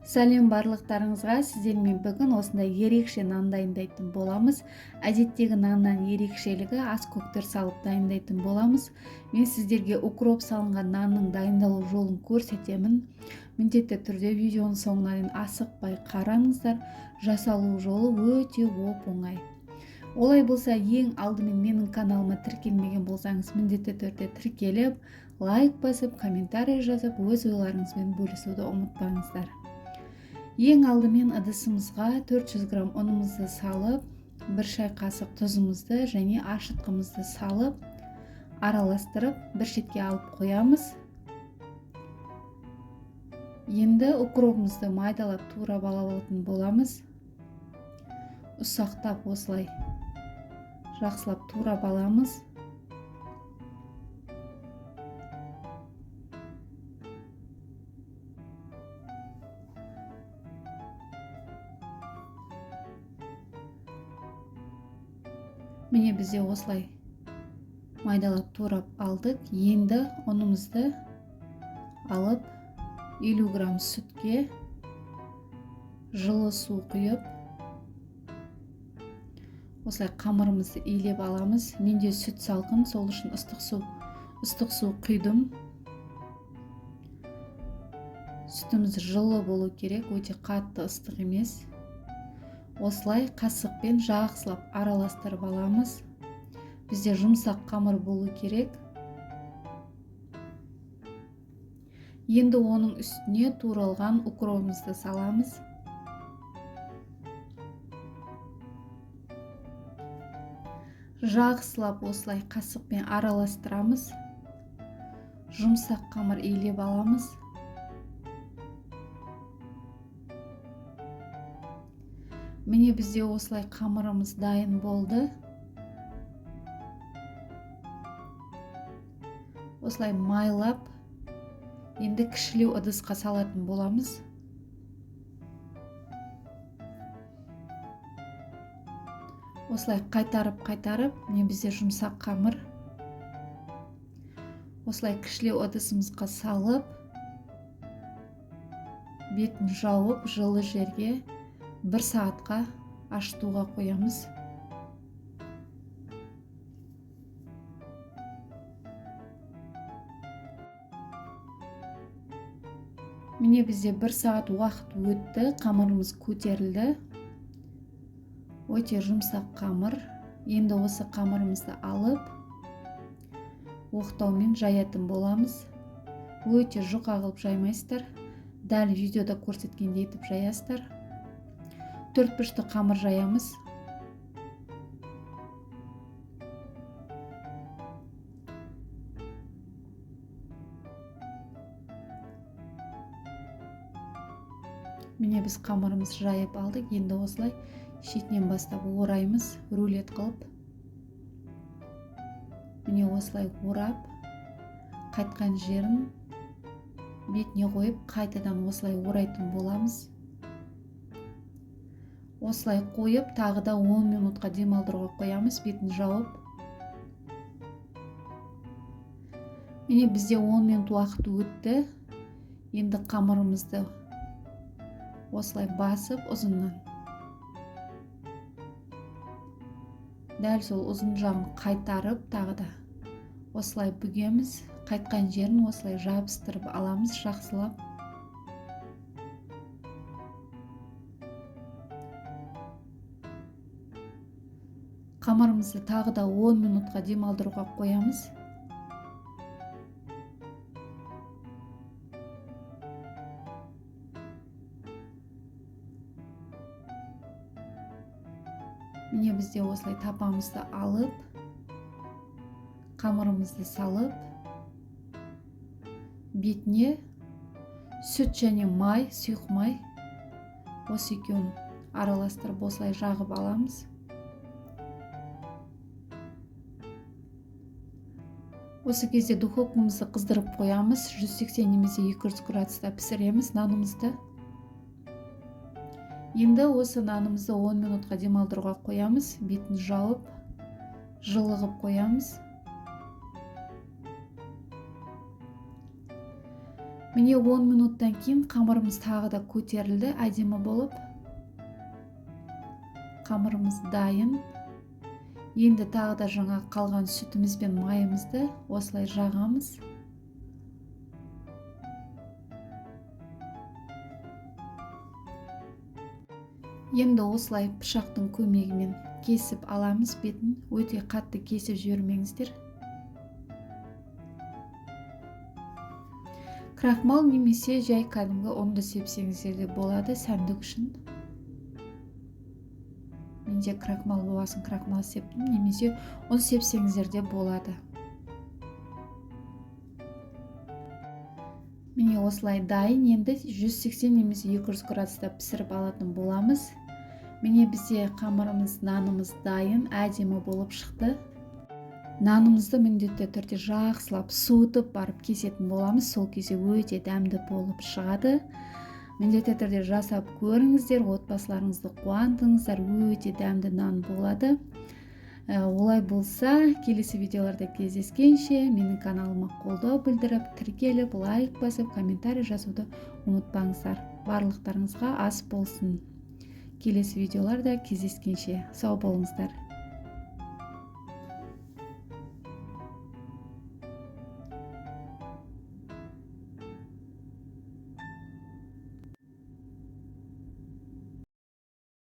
Сәлем барлықтарыңызға! Сіздермен бүгін осындай ерекше нан дайындайтын боламыз. Әдеттегі наннан ерекшелігі ас көктер салып дайындайтын боламыз. Мен сіздерге укроп салынған нанның дайындалу жолын көрсетемін. Міндетті түрде видеоның соңына дейін асықпай қараңыздар. Жасалу жолы өте оп-оңай. Олай болса, ең алдымен менің каналыма тіркелмеген болсаңыз, міндетті түрде тіркеліп, лайк басып, комментарий жазып, өз ойларыңызбен бөлісуді ұмытпаңыздар. Ең алдымен ыдысымызға 400 грамм ұнымызды салып, бір шай қасық тұзымызды және ашытқымызды салып, араластырып, бір шетке алып қоямыз. Енді укробымызды майдалап турап алатын боламыз. Ұсақтап осылай жақсылап турап аламыз. Міне, бізде осылай майдалап турап алдық. Енді ұнымызды алып, 50 грамм сүтке жылы су құйып, осылай қамырымызды илеп аламыз. Менде сүт салқын, сол үшін ыстық су құйдым. Сүтіміз жылы болу керек, өте қатты ыстық емес. Осылай қасықпен жақсылап араластырып аламыз. Бізде жұмсақ қамыр болу керек. Енді оның үстіне туралған укробымызды саламыз. Жақсылап осылай қасықпен араластырамыз. Жұмсақ қамыр илеп аламыз. Міне, бізде осылай қамырымыз дайын болды. Осылай майлап, енді кішілеу ыдысқа салатын боламыз. Осылай қайтарып-қайтарып, міне бізде жұмсақ қамыр. Осылай кішілеу ыдысымызға салып, бетін жауып, жылы жерге бір сағатқа ашытуға қоямыз. Міне, бізде бір сағат уақыт өтті, қамырымыз көтерілді. Өте жұмсақ қамыр. Енді осы қамырымызды алып, оқтаумен жаятын боламыз. Өте жұқа қылып жаймайсыздар. Дәл видеода көрсеткендей етіп жаясыздар. Төрт бұрышты қамыр жаямыз. Міне, біз қамырымызды жайып алдық. Енді осылай шетінен бастап ораймыз, рулет қылып. Міне, осылай орап, қайтқан жерін бетіне қойып, қайтадан осылай орайтын боламыз. Осылай қойып, тағы да 10 минутқа демалдыруға қоямыз, бетін жауып. Міне, бізде 10 минут уақыт өтті. Енді қамырымызды осылай басып ұзыннан. Дәл сол ұзын жағын қайтарып, тағы да осылай бүгеміз. Қайтқан жерін осылай жабыстырып аламыз жақсылап. Қамырымызды тағы да 10 минутқа демалдыруға қоямыз. Міне, бізде осылай тапамызды алып, қамырымызды салып, бетіне сүт және май, сұйық май, осы екеуін араластырып осылай жағып аламыз. Осы кезде духовкамызды қыздырып қоямыз. 180 немесе 200 градуста пісіреміз нанымызды. Енді осы нанымызды 10 минутқа демалдыруға қоямыз. Бетін жауып, жылы қылып қоямыз. Міне 10 минуттан кейін қамырымыз тағы да көтерілді, әдемі болып. Қамырымыз дайын. Енді тағы да жаңа қалған сүтіміз бен майымызды осылай жағамыз. Енді осылай пышақтың көмегімен кесіп аламыз бетін. Өте қатты кесіп жібермеңіздер. Крахмал немесе жай кәдімгі ұнды сепсеңіздер де болады сәндік үшін. Менде крахмал болғасын крахмал септім, немесе ұн сепсеңіздер де болады. Міне осылай дайын. Енді 180 немесе 200 градуста пісіріп алатын боламыз. Міне бізде қамырымыз, нанымыз дайын, әдемі болып шықты. Нанымызды міндетті түрде жақсылап суытып барып кесетін боламыз. Сол кезде өте дәмді болып шығады. Міндетті түрде жасап көріңіздер, отбасыларыңызды қуантыңыздар, өте дәмді нан болады. Олай болса, келесі видеоларда кездескенше менің каналыма қолдау білдіріп, тіркеліп, лайк басып, комментарий жазуды ұмытпаңыздар. Барлықтарыңызға ас болсын. Келесі видеоларда кездескенше сау болыңыздар.